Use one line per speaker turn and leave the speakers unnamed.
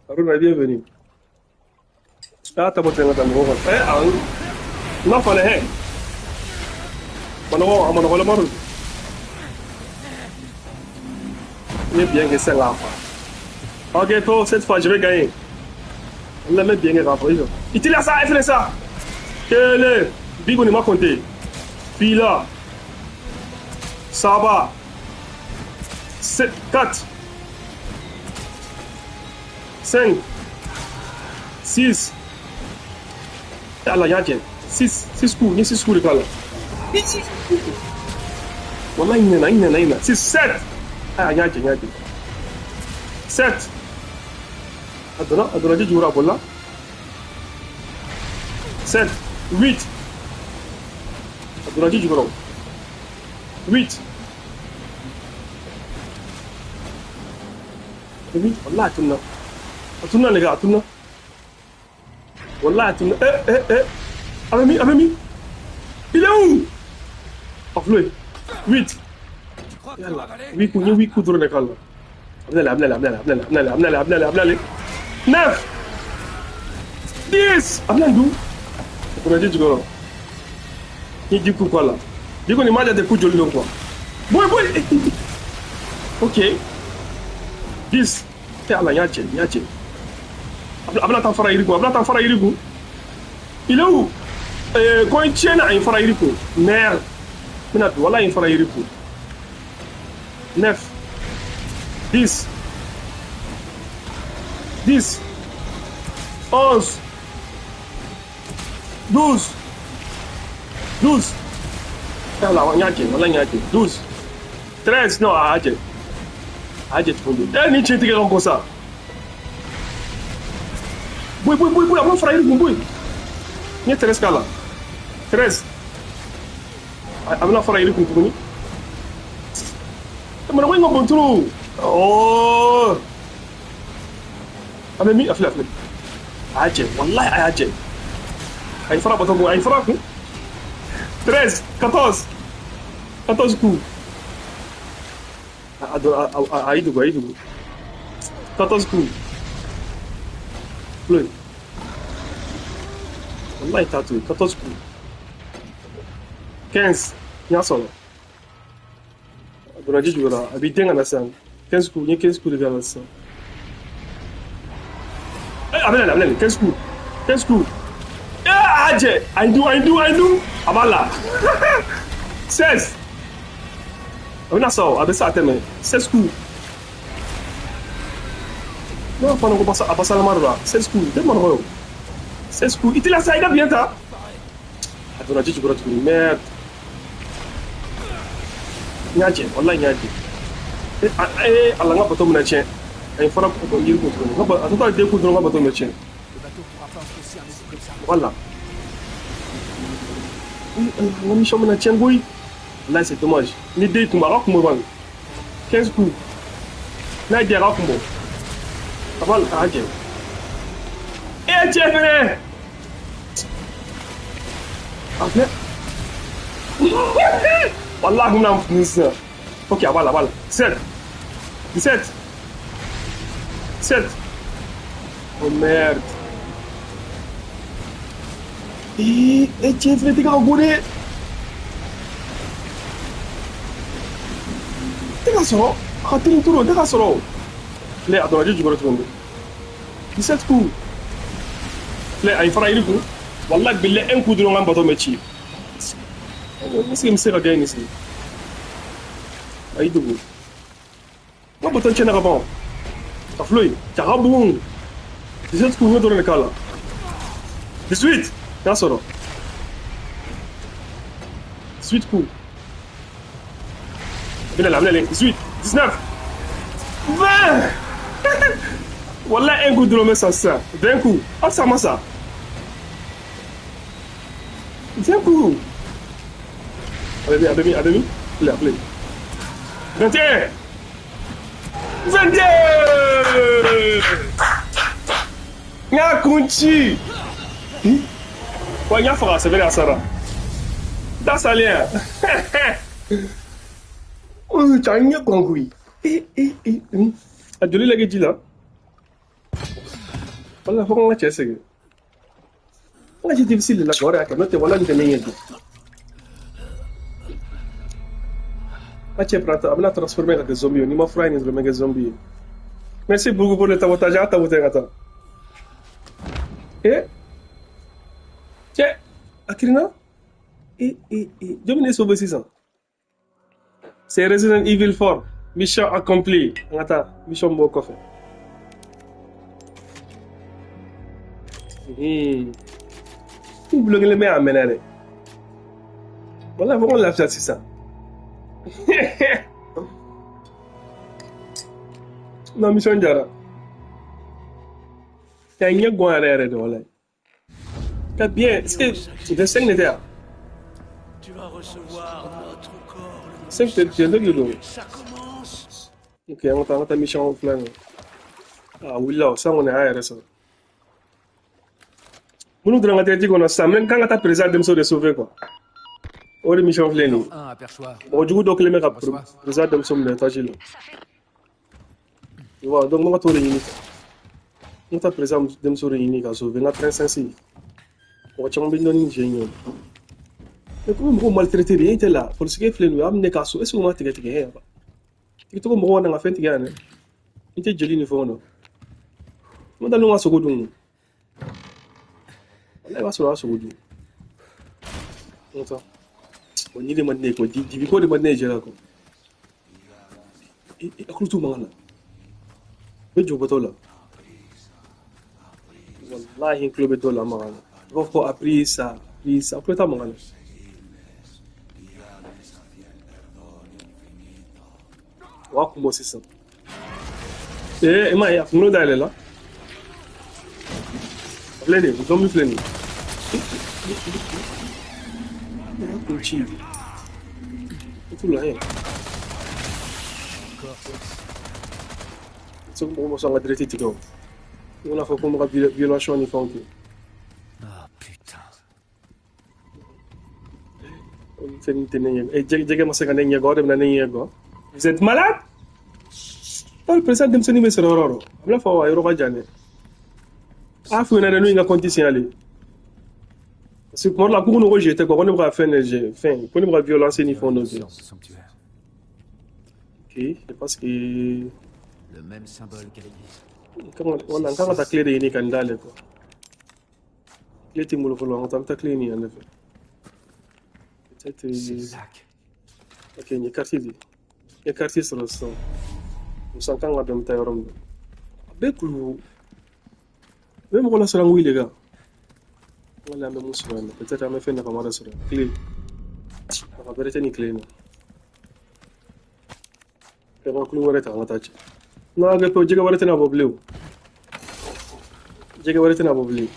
Haruna, bienvenue. Ah, t'as monté dans le Eh, ah, non, fallait, hein. Manɔgɔ, a manɔgɔ le maro. Il est bien que c'est là. Ok, toi, cette fois, je vais gagner. On l'a même bien rentré. Il ça, il fait ça. Kelen, Bigo ni ma compté. Fila. Saba. 7, 4. 5. 6. Ala y'a jɛ. 6, 6 coups, ni 6 coups de k'a la. Wallahi ɲinɛna, n ɲinɛna, n ɲinɛna. 6, 7. Ah, n y'a jɛ, n y'a jɛ. 7. A donna, a donna ji jukɔrɔ, a bolila. 7, 8. A donna ji jukɔrɔ. 8. 8, wallahi a tununa. A tununa les gars, a tununa. Wallahi a tununa. Eh, eh, eh. A bɛ min, a bɛ min? Il est où? A filɛ. 8.
Tu crois que tu
Yalla.
avaler?
8 coups, n ye 8 coups dɔrɔn de k'a la. A bɛna a bɛna a bɛna a bɛna a bɛna a bɛna a bɛna a bɛna 9, 10. A bɛna dun. A donna ji jukɔrɔ. N ye 10 coups k'a la. Bi kɔni m'a jate coup joli don quoi. Boy, boy. Ok. 10. Eh Ala, n y'a jɛ, n y'a jɛ. A bɛna taa fara yiri kun, a bɛna taa fara yiri kun. Il est où? Ko in tiɲɛna, a ye fara yiri kun. Merde. N bɛna bin, walahi n fara yiri kun. 9, 10, 10, 11, 12, 12. Ala, n y'a jɛ, walahi n y'a jɛ. 12, 13, non, a y'a jɛ. A y'a jɛ tuguni. Eh, ni tiɲɛ tigɛ ka go sa. Boy, boy, boy, boy, a bɛna fara yiri kun, boy. N ye 13 k'a la. 13. A bɛna fara yiri kun tuguni. Mana ko in ka bon trop. Oh. A bɛ min? A filɛ, a filɛ. A y'a jɛ, wallahi a y'a jɛ. A ye fara bato kun, a ye fara kun. 13, 14, 14 coups. A donna, a y'i dogo, a y'i dogo. 14 coups. Filɛ. Wallahi t'a to yen. 14 coups. 15. N y'a sɔrɔ. A donna ji jukɔrɔ, a b'i den ka na sisan. 15 coups, n ye 15 coups de k'a la sisan. Eh, a bɛna, a bɛna 15 coups. 15 coups. Eh, a y'a jɛ. A ye dun, a ye dun, a ye dun. A b'a la. 16. A bɛna sa o, a bɛ se a tɛmɛ. 16 coups. Ne b'a fɔ ko basa, a basalama de la. 16 coups, tɛ manɔgɔ ye o. 16 coups. I teliya sa, i ka biɲɛ ta. A donna ji jukɔrɔ tuguni. Merde. N y'a jɛ, wallahi n y'a jɛ. Eh, eh, ala n ka bato bɛna tiɲɛ. A ye fara yiri kun tuguni. A tɔ taa den kun dɔrɔn, n ka bato bɛ tiɲɛ.
Le bateau pourra pas encaisser un coup comme ça.
Voilà. N ka mission bɛna tiɲɛ koyi. Wallahi c'est dommage. Ni den kun bɔ, a ka kun bɔ bani. 15 coups. N'a ye den, a ka kun bɔ. A b'a a y'a jɛ. E cɛ fɛnɛ. A filɛ. Wallahi n bɛna funu sisan. Ok, a b'a la, a b'a la. 7, 17, 7. Oh merde. Eh, e cɛ fɛnɛ tɛ ka go dɛ. Tɛ ka sɔrɔ. A ka teli trop, tɛ ka sɔrɔ. Filɛ, a donna ji jukɔrɔ tuguni. 17 coups. Filɛ, a ye fara yiri kun. Wallahi billahi un coup dɔrɔn n ka bato bɛ ci. Est-ce que n bɛ se ka gagner nin sen? A y'i dogo. N ka bato tiɲɛna ka ban. A filɛ yen. Ja ka bon. 17 coups, n y'o dɔrɔn de k'a la. 18. N y'a sɔrɔ. 18 coups. A bɛna, a bɛna 18, 19, 20. Wallahi un coup dɔrɔn bɛ sa sisan. 20 coups. Hali sa ma sa. 20 coups. A bɛ min, a bɛ min, a bɛ min? Filɛ, a filɛ. 21. 22. N y'a kun ci. Wa n y'a faga, sɛbɛn a sara. Da salen. Oh, cɛ n ye kɔn koyi. Eh, eh, eh. A joli lajɛ ji la. Wala fo n ka cɛ sɛgɛn. N ka cɛ difficile de la quoi, o de y'a kɛ n'o tɛ wala nin tɛ ne ɲɛ dun. N ka cɛ bɛna a bɛna transformer ka kɛ zombie ye, n'i ma fura ɲini dɔrɔn n bɛ kɛ zombie ye. Merci beaucoup pour le tapotage, a tapoter ka taa. Eh cɛ, a kirinna? Eh eh eh, jɔn bɛ ne sauver sisan? C'est Resident Evil 4. Mission accomplie. An ka taa mission b'o kɔfɛ. N bulon kelen bɛ a mɛnɛ dɛ. Wala fo n ka lafiya sisan. Non, mission diyara. Ka ɲɛ gan yɛrɛ yɛrɛ de wala. Ka bien, est-ce que 25 n'était yan?
Tu vas recevoir notre corps.
5 tɛ 22 de don.
Ça commence.
Ok, an ka taa mission filanan. A wulila o, san kɔni a y'a yɛrɛ sɔrɔ. Minnu donna n ka tɛgɛ kɔnɔ sisan, n kan ka taa président denmuso de sauver quoi. O de mission filɛ nin ye. Mɔgɔ jugu dɔ kɛlen bɛ ka président denmuso minɛ étage la. Tu vois, donc n ka t'o de ɲini. N ka taa président denmuso de ɲini ka sauver n ka princesse. Mɔgɔ caman bɛ dɔɔnin jɛ in ye. Mais komi mɔgɔw maltraité de, e tɛ la, polisikɛ filɛ nin ye, a bɛ minɛ k'a so, est ce que u ma tigɛ tigɛ yan? I tɔgɔ mɔgɔw nana ka fɛn tigɛ yan dɛ. N tɛ jeli ni fɛnw dɔn. N ma taa n'u ka sogo dun. Walahi i b'a sɔrɔ a sogo dun. N taa. O ɲi de man di ne ye quoi, dibi ko de man di ne ye jɛ la quoi. I hakili t'u mankan na. N bɛ jɔ bɔtɔ la. Walahi n tulo bɛ dɔw la mankan na. I b'a fɔ ko a sa, a sa, tulo t'a mankan na. O b'a kun bɔ sisan. Ee, i m'a ye a kunkolo dayɛlɛ la. A filɛ nin ye, zombie filɛ nin ye. Kun ci. I t'u la yɛrɛ. Se mɔgɔ ma sɔn ka direct tigɛ o. I bɛna fɔ ko mɔgɔ violation ni fɛnw kɛ.
Ah putain.
Fɛn tɛ ne ɲɛ. Jɛgɛ ma se ka ne ɲɛ gan, o de bɛna ne ɲɛ gan. Vous êtes malade? Le président denmisɛnnin bɛ sɔrɔ yɔrɔ o yɔrɔ. A bɛna fɔ a yɔrɔ ka jan dɛ. A f'u ɲɛna dɛ n'u ye n ka compte signalé. Parce que kuma dɔ la k'u ko j'étais quoi, ko ne bɛ ka fɛn de fɛn, ko ne bɛ ka violence ni fɛnw dɔ kɛ. Ok, je pense que.
Le même symbole qu'à l'église.
Wala n kan ka taa clé de ɲini ka nin d'ale quoi. Clé tɛ n bolo fɔlɔ, an ka taa n bɛ taa clé ɲini yan ne fɛ. Peut-être. Ok, nin ye quartier de ye. N ye quartier sɔrɔ sisan. Musa n kan ka dɔn n bɛ taa yɔrɔ min na. A bɛɛ kulu. A bɛ mɔgɔ lasɔrɔ an ko les gars. Wala an bɛ mun sɔrɔ yan nɔ? Peut-être an bɛ fɛn nafama dɔ sɔrɔ yan. Clé. Nafa bɛrɛ tɛ nin clé in na. Kɛ ka kulu wɛrɛ ta an ka taa cɛ. N'a kɛ pewu jɛgɛ wɛrɛ tɛna bɔ bilen o. Jɛgɛ wɛrɛ tɛna bɔ bilen.